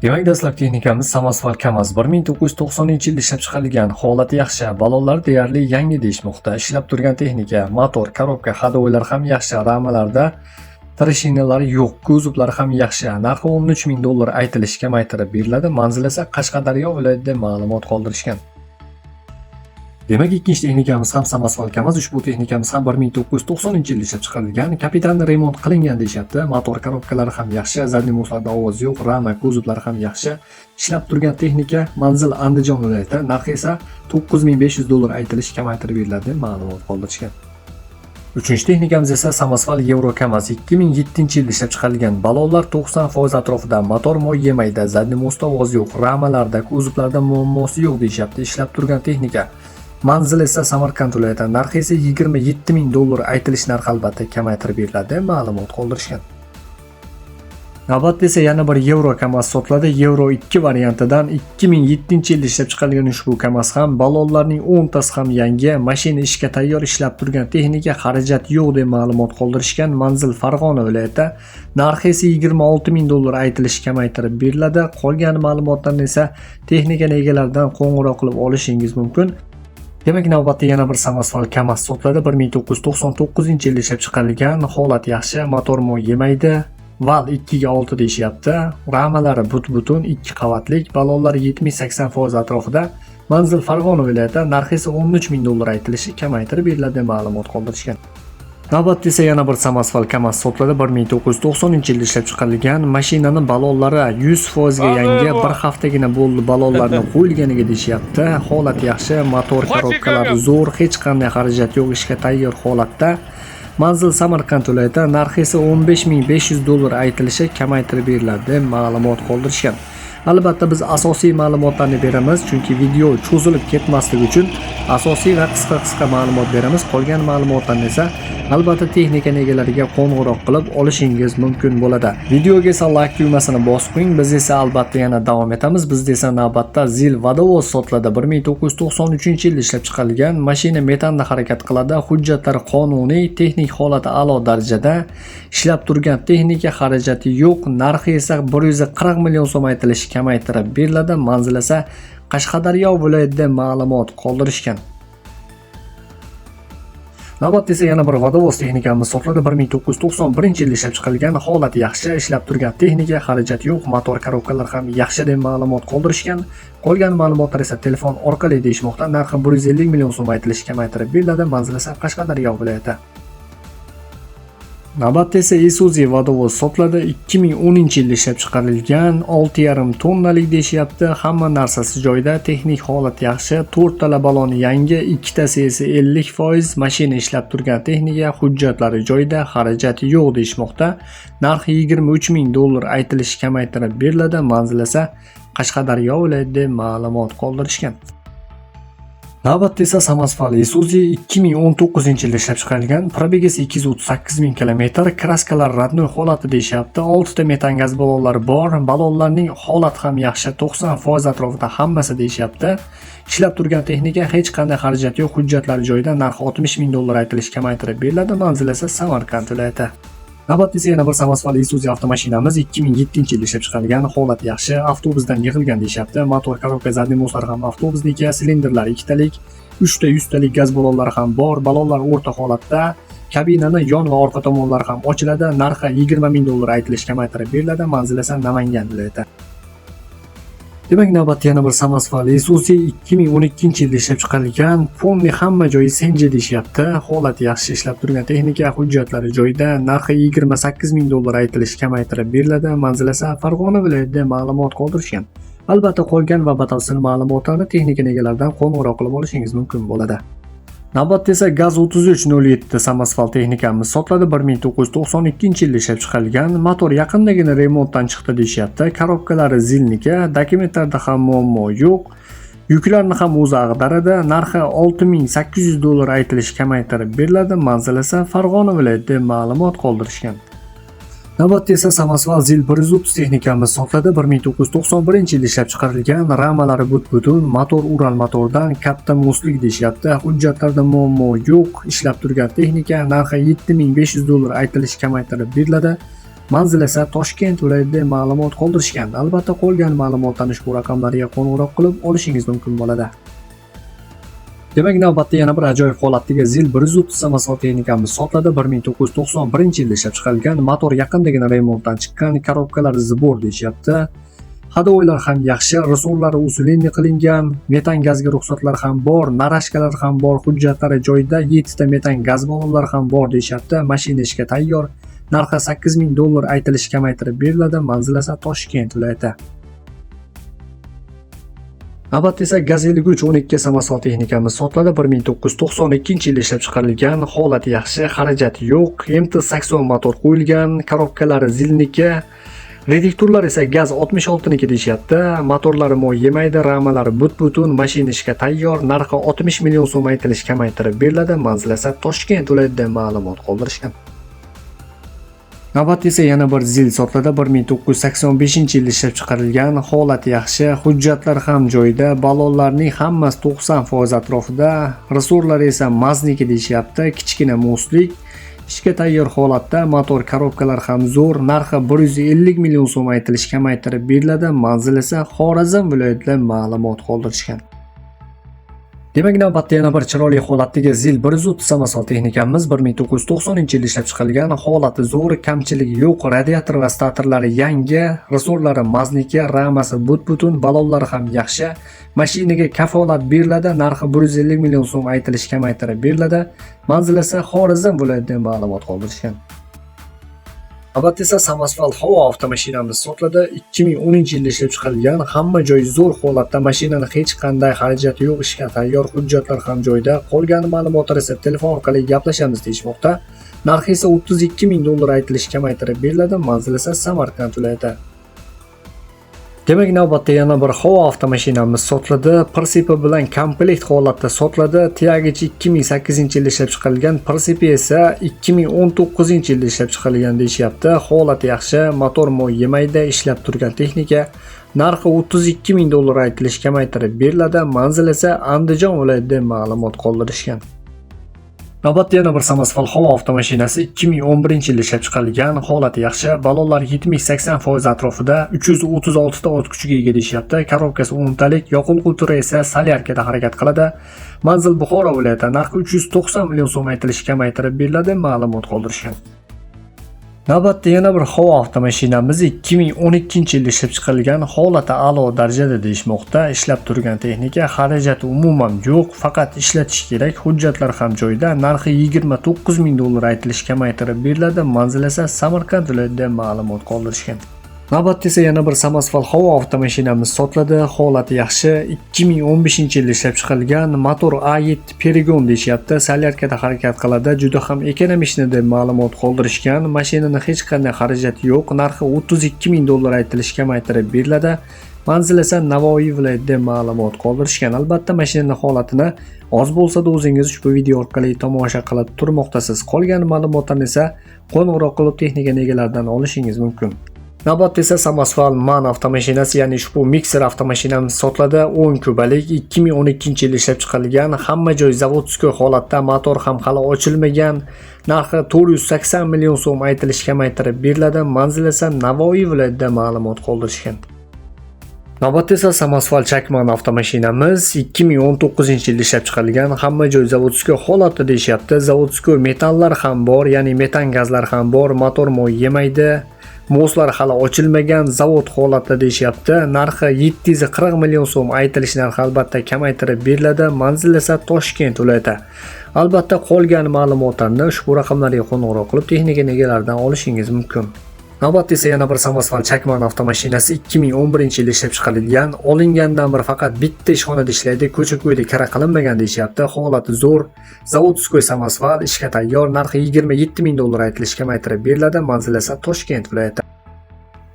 Demak, dastlabki texnikamiz samosval KAMAZ 1990-yilda ishlab chiqarilgan, holati yaxshi, ballonlar deyarli yangi deyishmoqda. Ishlab turgan texnika, motor, korobka, ходовой lar ham yaxshi, ramalarda трещина lar yo'q, kuzovlari ham yaxshi. Narxi 13 ming dollar aytilishi kamaytirib beriladi. Manzil esa Qashqadaryo viloyatida ma'lumot qoldirishgan. Demak, ikkinchi texnikamiz ham samosval KAMAZ. Ushbu texnikamiz ham 1990-yilda ishlab chiqarilgan, kapital remont qilingan deyishyapti. Motor, korobkalari ham yaxshi, задний мост larda ovoz yo'q, rama, kuzovlari ham yaxshi. Ishlab turgan texnika, manzil Andijon viloyati, narxi esa 9500 dollar aytilishi kamaytirib beriladi deb ma'lumot qoldirishgan. Uchinchi texnikamiz esa samosval Euro KAMAZ 2007-yilda ishlab chiqarilgan. Ballonlar 90% atrofida, motor moy yemaydi, задний мост da ovoz yo'q, ramalarda, kuzovlarda muammosi yo'q deyishyapti. Ishlab turgan texnika. Manzil esa Samarqand viloyati, narxi esa 27 ming dollar aytilish narxi albatta kamaytirib beriladi deb ma'lumot qoldirishgan. Navbatda esa yana bir Euro KAMAZ sotiladi. Euro 2 variantidan 2007-yilda ishlab chiqarilgan ushbu KAMAZ ham ballonlarning 10 tasi ham yangi, mashina ishga tayyor, ishlab turgan texnika, xarajat yo'q deb ma'lumot qoldirishgan. Manzil Farg'ona viloyati, narxi esa 26 ming dollar aytilishi kamaytirib beriladi. Qolgan ma'lumotlarni esa texnikani egalaridan qo'ng'iroq qilib olishingiz mumkin. Demak, navbatda yana bir samosval KAMAZ sotiladi. 1999-yilda ishlab chiqarilgan, holat yaxshi, motor moy yemaydi. Val 2 ga 6 deyishyapti. Ramalari but-butun, 2 qavatlik, ballonlari 70-80% atrofida. Manzil Farg'ona viloyati, narxi esa 13 ming dollar aytilishi kamaytirib beriladi deb ma'lumot qoldirishgan. Navbatda esa yana bir samosval KAMAZ sotiladi. 1990-yilda ishlab chiqarilgan, mashinani ballonlari 100% ga yangi, bir haftagina bo'ldi ballonlarni qo'yilganiga deyishyapti. Holat yaxshi, motor, korobkalari zo'r, hech qanday xarajat yo'q, ishga tayyor holatda. Manzil Samarqand viloyati, narxi esa 15 500 dollar aytilishi kamaytirib beriladi deb ma'lumot qoldirishgan. Albatta, biz asosiy ma'lumotlarni beramiz, chunki video cho'zilib ketmasligi uchun asosiy va qisqa-qisqa ma'lumot beramiz. Qolgan ma'lumotlarni esa albatta texnikani egalariga qo'ng'iroq qilib olishingiz mumkin bo'ladi. Videoga esa like tugmasini bosib qo'ying. Biz esa albatta yana davom etamiz. Bizda esa navbatda ZIL водовоз sotiladi. 1993-yilda ishlab chiqarilgan, mashina metanda harakat qiladi. Hujjatlari qonuniy, texnik holati a'lo darajada. Ishlab turgan texnika, xarajati yo'q. Narxi esa 140 million so'm aytilishi kamaytirib beriladi. Manzil esa Qashqadaryo viloyatida ma'lumot qoldirishgan. Navbatda esa yana bir водовоз texnikamiz sotiladi. 1991-yilda ishlab chiqarilgan, holati yaxshi, ishlab turgan texnika, xarajat yo'q, motor, korobkalar ham yaxshi deb ma'lumot qoldirishgan. Qolgan ma'lumotlar esa telefon orqali deyishmoqda. Narxi 150 million so'm aytilishi kamaytirib beriladi. Manzil esa Qashqadaryo viloyati. Navbatda esa Isuzu водовоз sotiladi. 2010-yilda ishlab chiqarilgan, 6,5 tonnalik deyishyapti. Hamma narsasi joyida, texnik holat yaxshi. To'rttala baloni yangi, ikkitasi esa 50%. Mashina ishlab turgan texnika, hujjatlari joyida, xarajati yo'q deyishmoqda. Narxi 23 ming dollar aytilishi kamaytirib beriladi. Manzil esa Qashqadaryo viloyatida ma'lumot qoldirishgan. Navbatda esa samosval Isuzu 2019-yilda ishlab chiqarilgan, пробег isi 238 ming kilometr, краска lar родной holati deyishyapti. 6 ta metan gaz ballonlari bor, ballonlarning holati ham yaxshi, 90% atrofida hammasi deyishyapti. Ishlab turgan texnika, hech qanday xarajat yo'q, hujjatlari joyida, narxi 60 ming dollar aytilishi kamaytirib beriladi. Manzil esa Samarqand viloyati. Navbatda esa yana bir samosval Isuzu avtomashinamiz 2007-yilda ishlab chiqarilgan, holati yaxshi, avtobusdan yig'ilgan deyishyapti. Motor, korobka, задний мост lar ham avtobusniki, silindrlar ikkitalik, 3 ta 100 talik gaz ballonlari ham bor, ballonlar o'rta holatda, kabinani yon va orqa tomonlari ham ochiladi. Narxi 20 ming dollar aytilishi kamaytirib beriladi. Manzil esa Namangan viloyati. Demak, navbatda yana bir samosval Isuzu 2012-yilda ishlab chiqarilgan, полный hamma joyi senji deyishyapti. Holati yaxshi, ishlab turgan texnika, hujjatlari joyida, narxi 28 ming dollar aytilishi kamaytirib beriladi. Manzil esa Farg'ona viloyatida ma'lumot qoldirishgan. Albatta, qolgan va batafsil ma'lumotlarni texnika egalaridan qo'ng'iroq qilib olishingiz mumkin bo'ladi. Navbatda esa GAZ 3307 samosval texnikamiz sotiladi. 1992-yilda ishlab chiqarilgan, motor yaqindagina remontdan chiqdi deyishyapti. Korobkalari ZILniki, dokumentlarda ham muammo yo'q. Yuklarni ham o'zi ag'daradi. Narxi 6800 dollar aytilishi kamaytirib beriladi. Manzil esa Farg'ona viloyatida ma'lumot qoldirishgan. Navbatda esa samosval ZIL 130 texnikamiz sotiladi. 1991-yilda ishlab chiqarilgan, ramalari but-butun, motor Ural motordan, katta мост lik deyishyapti. Hujjatlarda muammo yo'q, ishlab turgan texnika, narxi 7500 dollar aytilishi kamaytirib beriladi. Manzil esa Toshkent viloyatida ma'lumot qoldirishgan. Albatta qolgan ma'lumotlarni ushbu raqamlarga qo'ng'iroq qilib olishingiz mumkin bo'ladi. Demak, navbatda yana bir ajoyib holatdagi ZIL 130 samosval texnikamiz sotiladi. 1991-yilda ishlab chiqarilgan, motor yaqindagina remontdan chiqqan, korobkalar сбор deyishyapti. Ходовой lar ham yaxshi, resorlari усиление qilingan, metan gazga ruxsatlar ham bor, наращка lar ham bor, hujjatlari joyida, 7 ta metan gaz ballonlari ham bor deyishyapti. Mashina ishga tayyor. Narxi 8000 dollar aytilishi kamaytirib beriladi. Manzil esa Toshkent viloyati. Navbatda esa GAZ 53 12 samosval texnikamiz sotiladi. 1992-yilda ishlab chiqarilgan, holati yaxshi, xarajati yo'q, MT-80 motor qo'yilgan, korobkalari ZILniki, reduktorlar esa GAZ 66niki deyishyapti. Motorlari moy yemaydi, ramalari but-butun, mashina ishga tayyor, narxi 60 million so'm aytilishi kamaytirib beriladi. Manzil esa Toshkent viloyatida ma'lumot qoldirishgan. Navbatda esa yana bir ZIL sotiladi. 1985-yilda ishlab chiqarilgan, holati yaxshi, hujjatlar ham joyida, ballonlarning hammasi 90% atrofida, resorlari esa Mazniki deyishyapti, kichkina мост lik, ishga tayyor holatda, motor korobkalar ham zo'r, narxi 150 million so'm aytilishi kamaytirib beriladi. Manzil esa Xorazm viloyatida ma'lumot qoldirishgan. Demak, navbatda yana bir chiroyli holatdagi ZIL 130 samosval texnikamiz 1990-yilda ishlab chiqarilgan, holati zo'r, kamchiligi yo'q, radiator va statorlari yangi, resorlari Mazniki, ramasi but-butun, ballonlari ham yaxshi. Mashinaga kafolat beriladi, narxi 150 million so'm aytilishi kamaytirib beriladi. Manzil esa Xorazm viloyatidan ma'lumot qoldirishgan. Navbatda esa samosval Howo avtomashinamiz sotiladi. 2010-yilda ishlab chiqarilgan, hamma joy zo'r holatda, mashinani hech qanday xarajati yo'q, ishga tayyor, hujjatlar ham joyida. Qolgan ma'lumotlar esa telefon orqali gaplashamiz deyishmoqda. Narxi esa 32 ming dollar aytilishi kamaytirib beriladi. Manzil esa Samarqand viloyati. Demak, navbatda yana bir Howo avtomashinamiz sotiladi. Прицеп i bilan komplekt holatda sotiladi. Тягач 2008-yilda ishlab chiqarilgan, прицеп i esa 2019-yilda ishlab chiqarilgan deyishyapti. Holati yaxshi, motor moy yemaydi, ishlab turgan texnika. Narxi 32 ming dollar aytilishi kamaytirib beriladi. Manzil esa Andijon viloyatida ma'lumot qoldirishgan. Navbatda yana bir samosval Howo avtomashinasi 2011-yilda ishlab chiqarilgan, holati yaxshi, ballonlar 70-80% atrofida, 336 ta ot kuchiga ega deyishyapti. Korobkasi 10 talik, yoqilg'i turi esa solyarkada harakat qiladi. Manzil Buxoro viloyati, narxi 390 million so'm aytilishi kamaytirib beriladi, ma'lumot qoldirishgan. Navbatda yana bir Howo avtomashinamiz 2012-yilda ishlab chiqarilgan, holati a'lo darajada deyishmoqda. Ishlab turgan texnika, xarajati umuman yo'q, faqat ishlatish kerak, hujjatlar ham joyida, narxi 29 ming dollar aytilishi kamaytirib beriladi. Manzil esa Samarqand viloyatida ma'lumot qoldirishgan. Navbatda esa yana bir samosval Howo avtomashinamiz sotiladi. Holati yaxshi, 2015-yilda ishlab chiqarilgan, motor A7 перегон deyishyapti, solyarkada harakat qiladi, juda ham экономичный deb ma'lumot qoldirishgan. Mashinani hech qanday xarajati yo'q, narxi 32 ming dollar aytilishi kamaytirib beriladi. Manzil esa Navoiy viloyatida ma'lumot qoldirishgan. Albatta mashinani holatini oz bo'lsa-da o'zingiz ushbu video orqali tomosha qilib turmoqdasiz. Qolgan ma'lumotlarni esa qo'ng'iroq qilib texnika egalaridan olishingiz mumkin. Navbatda esa samosval MAN avtomashinasi, ya'ni ushbu mikser avtomashinamiz sotiladi. 10 kubalik, 2012-yilda ishlab chiqarilgan, hamma joy заводской holatda, motor ham hali ochilmagan. Narxi 480 million so'm aytilishi kamaytirib beriladi. Manzil esa Navoiy viloyatida ma'lumot qoldirishgan. Navbatda esa samosval Chakman avtomashinamiz 2019-yilda ishlab chiqarilgan, hamma joy заводской holatda deyishyapti. Заводской metanlar ham bor, ya'ni metan gazlar ham bor, motor moy yemaydi. Мост lar hali ochilmagan, zavod holatda deyishyapti. Narxi 740 million so'm aytilish narxi albatta kamaytirib beriladi. Manzil esa Toshkent viloyati. Albatta qolgan ma'lumotlarni ushbu raqamlarga qo'ng'iroq qilib texnika egalaridan olishingiz mumkin. Navbatda esa yana bir samosval Chakman avtomashinasi 2011-yilda ishlab chiqarilgan. Olingandan bir faqat bitta ishxonada ishlaydi, ko'cha-ko'yda kira qilinmagan deyishyapti. Holati zo'r. Заводской samosval, ishga tayyor, narxi 27 ming dollar aytilishi kamaytirib beriladi. Manzil esa Toshkent viloyati.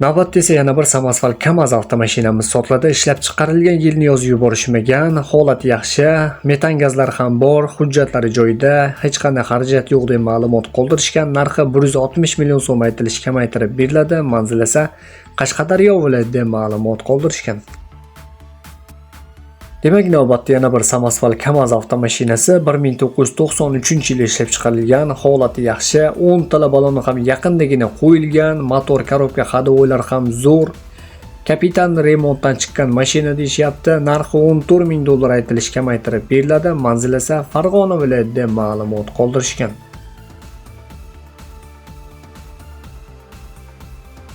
Navbatda esa yana bir samosval KAMAZ avtomashinamiz sotiladi. Ishlab chiqarilgan yilni yozib yuborishmagan, holati yaxshi, metan gazlar ham bor, hujjatlari joyida, hech qanday xarajat yo'q deb ma'lumot qoldirishgan. Narxi 160 million so'm aytilishi kamaytirib beriladi. Manzil esa Qashqadaryo viloyatida ma'lumot qoldirishgan. Demak, navbatda yana bir samosval KAMAZ avtomashinasi 1993-yilda ishlab chiqarilgan, holati yaxshi, 10 tala baloni ham yaqindagina qo'yilgan, motor, korobka, ходовойлар ham zo'r. Kapitan remontdan chiqqan mashina deyishyapti. Narxi 14 ming dollar aytilishi kamaytirib beriladi. Manzil esa Farg'ona viloyatida ma'lumot qoldirishgan.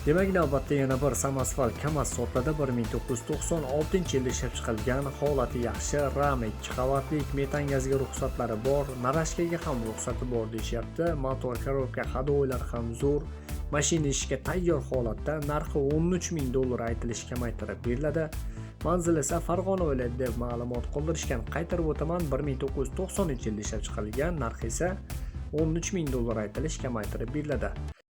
Demak, navbatda yana bir samosval KAMAZ sotiladi. 1996-yilda ishlab chiqarilgan, holati yaxshi, rama 2 qavatlik, metan gazga ruxsatlari bor, narashkaga ham ruxsati bor deyishyapti. Motor, korobka, ходовойлар ham zo'r. Mashina ishga tayyor holatda, narxi 13 ming dollar aytilishi kamaytirib beriladi. Manzil esa Farg'ona viloyati deb ma'lumot qoldirishgan. Qaytarib o'taman, 1990-yilda ishlab chiqarilgan, narxi esa 13 ming dollar aytilishi kamaytirib beriladi.